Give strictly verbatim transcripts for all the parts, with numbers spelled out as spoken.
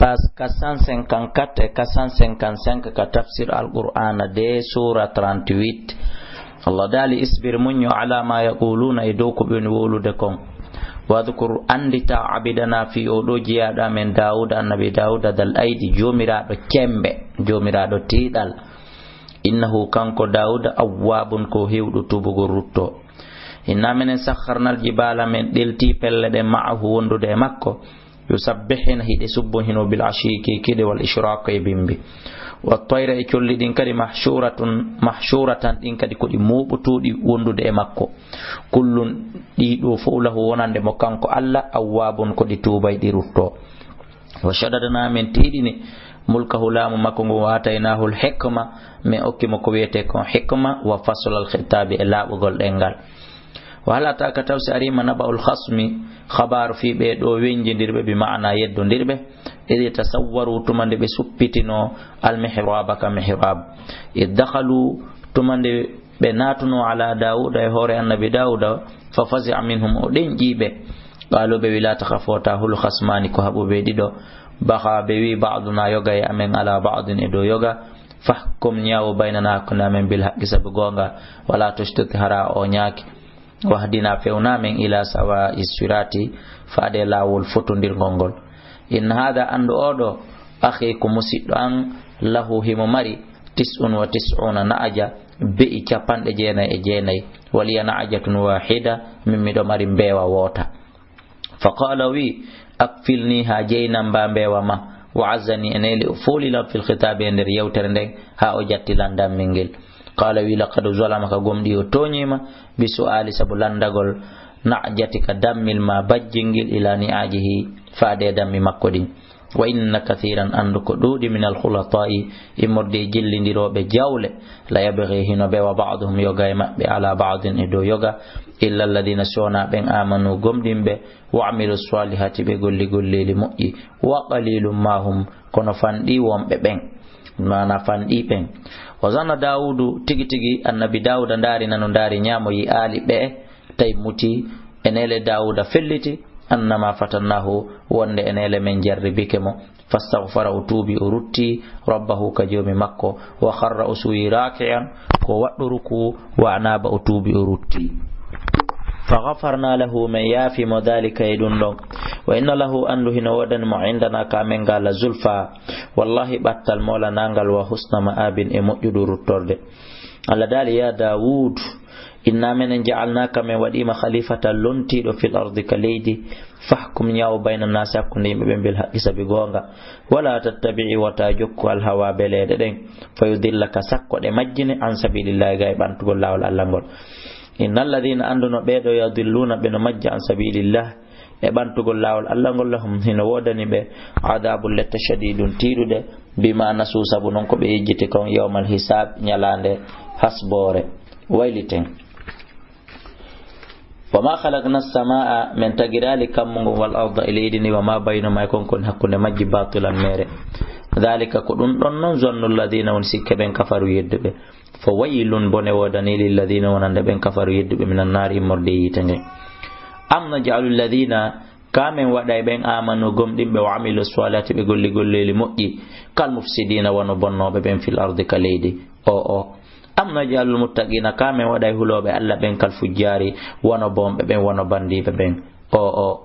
Page quatre cent cinquante-quatre e quatre cent cinquante-cinq ka tafsir Alqur'aana de, suura trente-huit. Allah daali: "Isbir, muñño, alaa maa yaquluuna, e dow ko ɓe woni wowlude kon. Wadkur, anndita, abidana, fii oo ɗoo jiyaaɗo amen Daawuda, annabi Daawuda, dal aydi, joomiraaɗo cemmbe, joomiraaɗo tiiɗal. Innahu, kanko Daawuda, awwaabun, ko heewɗo tuubugol ruttoo. Inna menen sakharnal jibaala, men ɗeltii pelle ɗen, ma'ahu, wondude e makko, yusabbihna, hiɗe subbohino, bil ashiyyi, kiikiiɗe, wal ishraaq, e bimbi. Wa tayra, e colli ɗin kadi, mahshuratun, mahshuratan, ɗin kadi ko ɗi mooɓotooɗi wondude e makko. Kullun, ɗii ɗoo fow, lahu, wonande mo kanko Allah, awwaabun, ko ɗi tuubayɗi ruttoo." Wa shadadna, men tiiɗini, mulkahu, laamu makko ngun, wa aataynaahu al hikma, men okki mo ko wiyetee kon hikma, wa faslal khitaabi, e laaɓugol ɗemngal. Wa hal ataaka, taw si arii ma, naba'ul khasmi, khabaaru fii ɓee ɗoo wenjindirɓe, bi ma'ana yeddondirɓe, idh tasawwaru, tuma nde ɓe suppitinoo, al mihraaba, ka mihraab, idh dakhalu, tuma nde ɓe naatunoo, ala Daawuda, e hoore annabi Daawuda, fa fazi'a minhum, o ɗenƴii ɓe. Qaalu, ɓe wi, laa takhaf, wota hulu, khasmaani, ko haɓuɓe ɗiɗo, baghaa, ɓe wi, ba'duna, yoga e amen, ala ba'din, e dow yoga, fahkum, ñaawu, baynana, hakkunde amen, bil haqqi, sabu goonga, wala tushtit, hara o ñaaki, wahdina, fewna men, ila sawaa'i siraati, faade laawol fotondirngol ngol. Inna haada, anndu oo ɗoo, akhii, ko musiɗɗo an, lahu, himo mari, tis'un wa tis'una na'ja, be'i capanɗe jeenay e jeenay, wa liya na'jatun waahida, min miɗo mari mbeewa woota. Fa qaala, o wi, akfilniha, jeynan ba mbeewa ma. Wa azzani, e neeli o fooli lan fil khitaabi, e nder yewtere nden, haa o jatti lan dammel ngel. Qaala, wi, laqad zalamaka, gomɗii o tooñii ma, bi su'aali, sabu lanndagol, na'jatika, dammel ma bajjel ngel, ila ni'aajihi, faade e dammi makko ɗin. Wa inna kathiran, anndu ko ɗuuɗi, minal khulataa'i, immorde e jillindirooɓe jawle, la yabghi, hino ɓewa, ba'duhum, yoga e maɓɓe, ala ba'din, e dow yoga, illa alladhina, si wonaa ɓen, aamanu, gomɗinɓe, wa amilu swalihaati, ɓe golli golleeli moƴƴi, wa qalilum ma hum, kono fanɗii wonɓe ɓen, maanaa fanɗii ɓen. Wa zanna Daawudu, tigi tigi annabi Daawuda ndaari nano, ndaari ñaamo, yi'aali ɓe, tawi muti, e neele Daawuda felliti, annama fatannaahu, wonde e neele men jarribike mo, fastaghfara, o tuubi, o rutti, rabbahu, ka Joomi makko, wa kharra, o suuyi, raaki'an, ko waɗɗo ruku, wa anaaba, o tuubi, o rutti. Fa ghafarna lahu, men yaafi mo, dhalika, e ɗum ɗon. Wa inna lahu, anndu hino woodani mo, indana, ka men ga, la zulfa, wallahi, ɓattal moolanaangal, wa husna ma'abin, e moƴƴudu ruttorde. Allah daali, ya Daawuud, inna menen ja'alnaaka, men waɗii ma khalifatan, lontiiɗo, fil ardi, ka leydi, fahkum, ñaaw, bayna naasi, hakkunde yimɓe ɓen, bil haqqi, sabi goonga, wala tattabi'i, wota jokku, al hawa, beleeɗe ɗen, fa yudillaka, sakko ɗe majjine, an sabilillahi, ga e ɓantugol laawol Allah ngol. Inna alladhina, anndu no ɓee ɗoo, yudilluuna, ɓe no majja, an sabilillah, e ɓantugol laawol Allah ngol, lahum, hino woodani ɓe, adabun, lette, shadidun, tiiɗuɗe, bima nasu, sabu non ko ɓe yejjiti kon, yawmal hisaab, ñalaande hasboore. Wayliten. Wa ma khalaqna as-samaa, men tagiraali kammu ngun, wal arda, e leydi ndi, wa ma baynahuma, e kon kon hakkunde majji, batilan, mere. Dhalika, ko ɗum ɗon non, zannu alladhina, woni sikke ɓen, kafaru, yedduɓe. Fa waylun, bone woodanii, lilladhina, wonande ɓen, kafaru, yedduɓe, minan naari, immorde e yiite ngen. Am naj'alu alladhina, ka men waɗay ɓen, amanu, gomɗinɓe, wa amilu swalihaati, ɓe golli golleeli moƴƴi, kal mufsidiina, wano bonnooɓe ɓen, fil ardi, ka leydi? O o. Am naj'alul muttaqiina, ka men waɗay hulooɓe Allah ɓen, kal fujjaari, wano bonɓe ɓen, wano bandiiɓe ɓen? O o.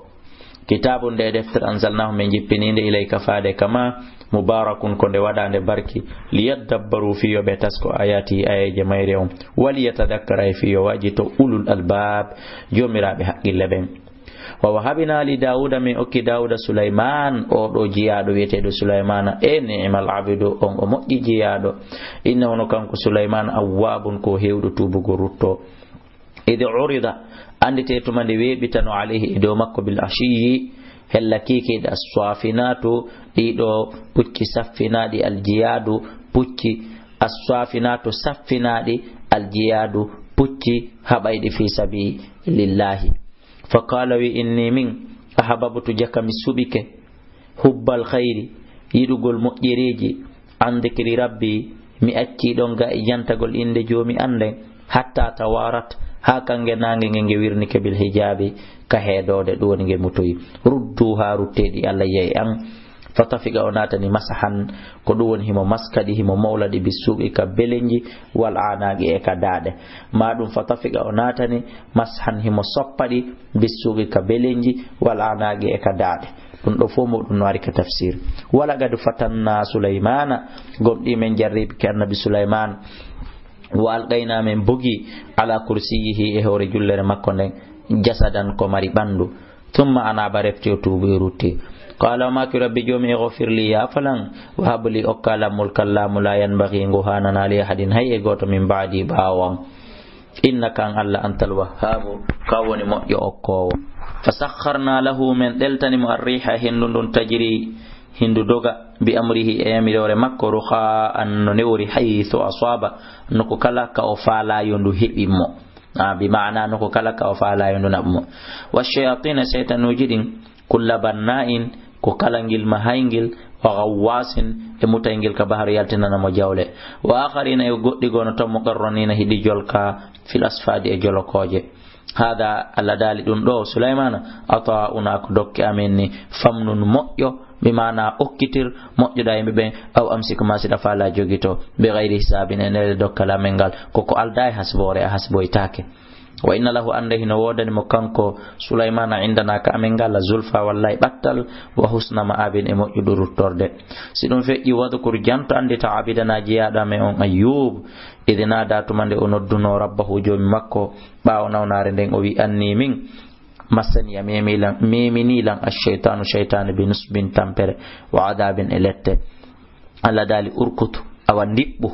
Kitaabun, nde deftere, anzalnaahu, men jippinii nde, ilayka, faade ka ma, mubaarakun, ko nde waɗaande barki, liyaddabbaru, fii yo ɓe tasko, ayaatihi, aayeeje mayre on, waliyatadakkara, e fii yo waajito, ulul albaab, joomiraaɓe haqqille ɓen. Wa wahabnaa li Daawuuda, men okki Daawuuda Sulaymaan, oo ɗoo jiyaaɗo wi'eteeɗo Sulaymaana, e ni'mal abdu, on o moƴƴi jiyaaɗo. Innahu, no kanko Sulaymaan, awwaabun, ko heewɗo tuubugol ruttoo. Idh urida, annditee tuma nde weeɓitanoo, alayhi, e dow makko, bil ashiyyi, hella kiikiiɗe, as-saafinaatu, ɗii ɗoo pucci saffinaaɗi, al-jiyaadu, pucci, as-saafinaatu, saffinaaɗi, al-jiyaadu, pucci haɓayɗi, fii sabiilillaahi. Fa qaala, wi, inni, min, ahbabtu, jaka mi suɓike, hubbal khayri, yiɗugol moƴƴereeji, an dhikri rabbi, mi accii ɗon ga e jantagol innde Joomi an nden, hatta tawaarat, haa kannge naange nge, nge wirnike, bil hijaabi, ka heedoode, ɗum woni nge mutoyi. Rudduuhaa, rutteeɗi, alayya, e an, Fatafiqa o naatani masahan, ko ɗum woni himo maska ɗi, himo mowla ɗi, bissuuqi ka belenji, wal a'naaqi e ka daaɗe. Maa ɗum fatafiqa o naatani masahan himo soppa ɗi, bissuuqi ka belenji, wal a'naaqi e ka daaɗe. Ɗum ɗo fof mo ɗum no ari ka tafsir. Wala qad fatanna Sulaymana, gomɗii men jarribi ke annabi Sulayman. Wa alqayna men bogi ala kursiyihi e hoore jullere makko nden, jasadan ko mari ɓandu. Thumma anaba refti o tuubi o rutti. Qala o maaki rabbi joomi ighfir li yaafalan, wa hab li okkalam mulkan laamu la yanbaghi ngu hanana li ahadin hay e gooto min ba'di ɓaawo an. Innaka an Allah antal wahhabu ka woni moƴƴo okkoowo. Fa sakharna lahu men ɗeltani mo arriha hendu ndun tajri hindu doga bi amrihi e yamiroore makko rukha'an no newori haythu asaba noko kala ka o faala yo ndu heɓi mo. Ah, bi maana noko kala ka o faala yo ndu naɓ mo. Wa shayatina seytanuuji ɗin kulla banna'in ko kala ngil mahayngil wa ghawwasin e mutayngil ka baharu yaltinana mo jawle. Wa akharina e goɗɗi gono ton muqarranina hiɗi jolka fil asfadi e jolokooje. Hada Allah daali ɗum ɗo Sulaymana ata'una ko dokke amen ni famnun moƴƴo. Bi maana okkitir moƴƴuɗa yimɓe ɓen, aw amsik ma siɗa faala jogito, bi ghayri hisabin e nder dokkal amen ngal, koko alda e hasboore a hasboytaake. Wa inna lahu anda hino woodani mo kanko Sulaymana indana ka amen ngal la zulfa wallay ɓattal, wa husna ma'abin e moƴƴuɗo ruttorde. Si ɗum feƴƴi wadkur janto andita abidana jeyaaɗo amen on Ayyub, idh nada tuma nde o nodduno rabbahu joomi makko, ɓaawo nawnaare nden o wi anni min, massaniya memini lan ash-shaytanu shaytani bi nusbin tampere wa adabin e lette. Allah daali urkut awa ndiɓɓu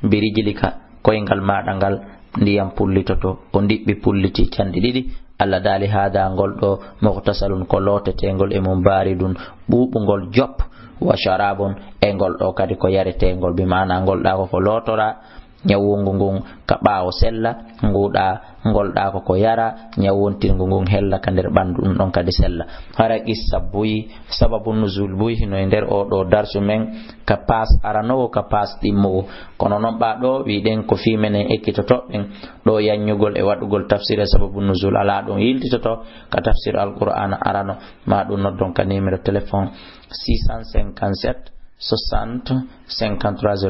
bi rijlika koyngal maɗa ngal ndiyam pullitoto o ndiɓɓi pulliti canɗi ɗiɗi. Allah daali hada ngol ɗo mughtasalun ko lootetengol e mum baridun ɓuuɓungol jop wa sharabun e ngol ɗo kadi ko yaretengol bi maana ngol ɗa ko ko lootora ñawungu ngun ka ɓaawo sella, nguɗa ngol ɗa ko ko yara, ñawontirngu ngun hella ka nder ɓandu ɗum ɗon kadi sella. Hara qissa buy, sababu nuzul buy hino e nder o ɗo darsu men ka paas aranowo, ka paas ɗimmowo. Kono non ɓa ɗo wiɗen ko fii menen ekkitotoɓen ɗo yanñugol e waɗugol tafsir e sababu nuzul ala ɗum yiltitoto ka tafsir Alqur'aana arano, ma ɗum noddon ka numéro téléphone six cent cinquante-sept soixante cinquante-trois.